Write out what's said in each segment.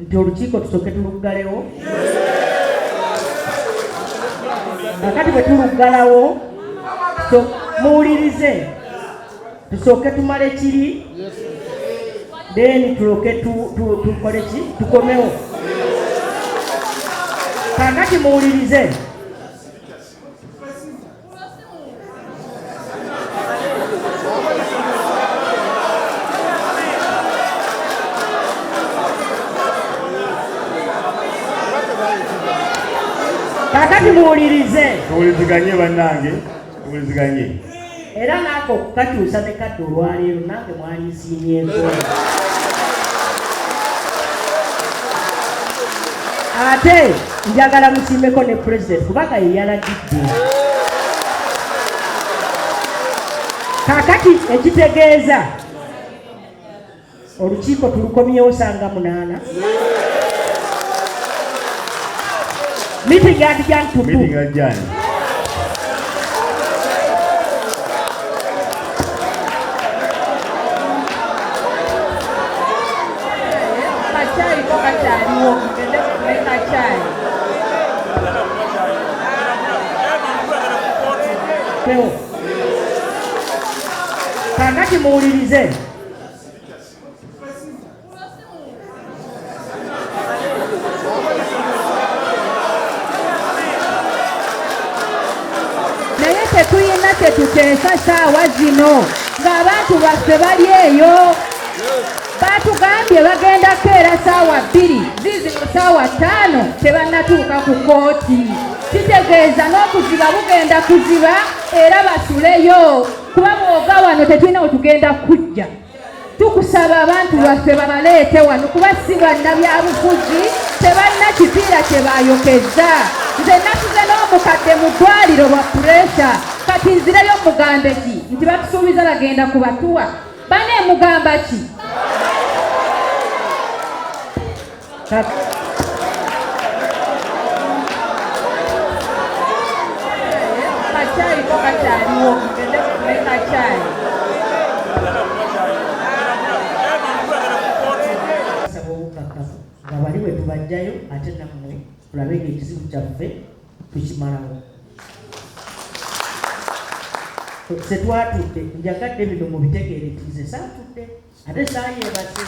Nti olukiiko tusooke tuluggalewo. Kakati bwe tuluggalawo, muwulirize, tusooke tumale kiri, then tuloke tukole ki, tukomewo. Kakati muwulirize. Kakati muwulirize, tuwuliziganye bannange, tuwuliziganye. Era naako okukakyusa ne kadde olwaleero nange mwanisiimyeko. Ate njagala musiimeko ne pulezidenti kubanga ye yalagidde. Kakati ekitegeeza olukiiko tulukomyewo sanga 8. Meeting adjourned to 2. Meeting adjourned. Kachayi ko kakyaliwo, mugende mugule kachayi. Pewo. Kakati muwulirize. Naye tetulina kye tuteesa ssaawa zino ng'abantu baffe bali eyo. Batugambye bagenda kukeera ssaawa 2, ziizino ssaawa 5 tebannatuuka ku kkooti. Kitegeeza n'okuziba bugenda kuziba era basuleyo, kuba bw'ova wano tetulina we tugenda kujja. Tukusaba abantu baffe babaleete wano kuba si bannabyabufuzi, tebalina kipiira kye baayokezza. Nze nasuze n'omukadde mu ddwaliro lwa puresha, kati nzireyo mugambe ki nti batusuubiza bagenda kubatuwa? Bane mugamba ki? Kachayi ko kakyaliwo, mugende mugule kachayi. Saba obukakafu nga bali bwe tubajjayo ate nammwe tulabe ng'ekizibu kyaffe tukimalawo. Setwatudde, njagadde bino mubitegeere nti nze saatudde ate saayeebase.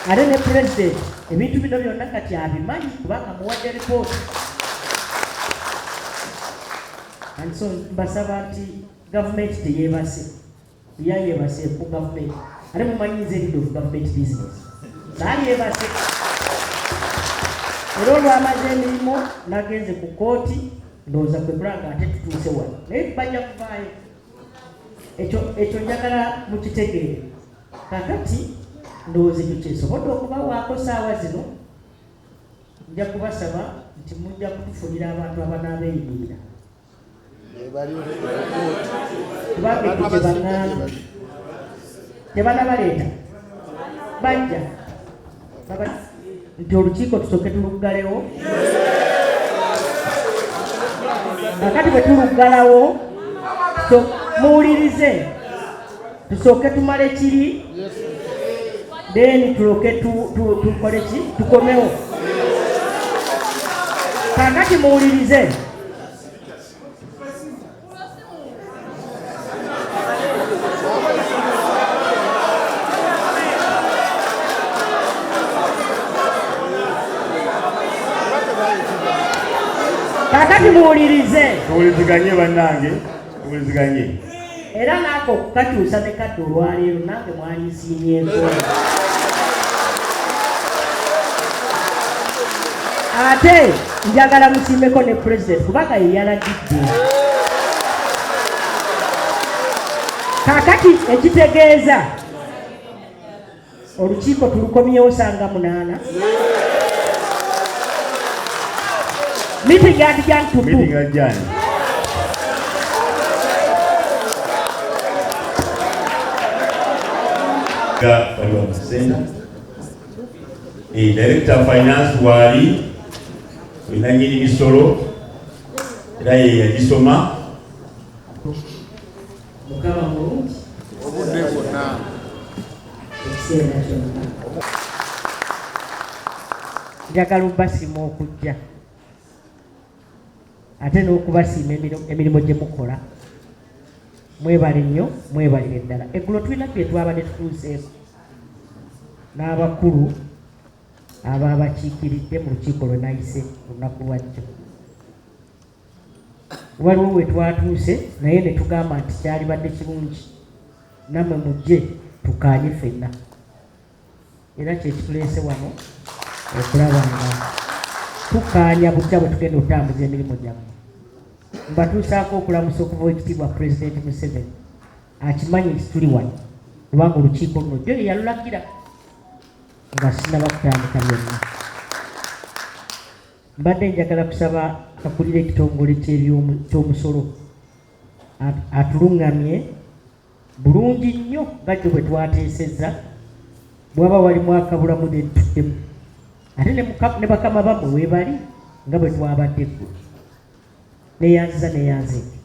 Ate ne pulezidenti ebintu bino byonna kati abimanyi kubanga muwadde ripooti. And so mbasaba nti gavumenti teyeebase, yayeebase ku gavumenti. Ate mumanyi nze leader of government business, saayeebase. Era olwamaze emirimu nagenze ku kkooti, ndowooza kwe kulanga ate tutuuse wano, naye bajja kuvaayo. Ekyo njagala mukitegeere. Kakati ndowooza ekyo kyensobodde okubawaako ssaawa zino. Nja kubasaba nti mujja kutufunira abantu abanaabeeyimirira. Kubanga ekyo kye baŋŋambye. Tebanabaleeta. Bajja. Nti olukiiko tusooke tuluggalewo. Kakati bwe tuluggalawo, muwulirize, tusooke tumale kiri, then tuloke tukole ki, tukomewo. Kakati muwulirize. Kakati muwulirize. Tuwuliziganye bannange, tuwuliziganye. Era naako okukakyusa ne kadde olwaleero nange mwanisiimyeko. Ate njagala musiimeko ne pulezidenti kubanga ye yalagidde. Kakati ekitegeeza olukiiko tulukomyewo sanga 8. Meeting adjourned to 2. Meeting adjourned. Ga waliwo amasenta. Director of Finance waali wenanyini misolo era ye yagisoma. Mukama mulungi obudde bwonna ekiseera kyonna. Njagala obasiima okujja ate n'okubasiima emirimu gye mukola. Mwebale nnyo, mwebalire ddala. Eggulo tulina bye twabadde tutuuseeko n'abakulu ababakiikiridde mu lukiiko lwe nayise olunaku lwajjo. Waliwo we twatuuse naye ne tugamba nti kyalibadde kirungi nammwe mujje tukaanye ffenna, era kyekituleese wano okulaba nga tukaanya butya bwe tugenda okutambuza emirimu gyammwe. Mbatuusaako okulamusa okuva Owekitiibwa Pulezidenti Museveni akimanyi nti tuli wano kubanga olukiiko luno jjo ye yalulagira nga sinnaba kutandika byonna. Mbadde njagala kusaba akulira ekitongole ky'omusolo atulungamye bulungi nnyo nga jjo bwe twateesezza, bwaba walimu akabulamu netuddemu ate ne bakama bammwe weebali nga bwe twabadde eggulo. Neyanziza neyanzeege.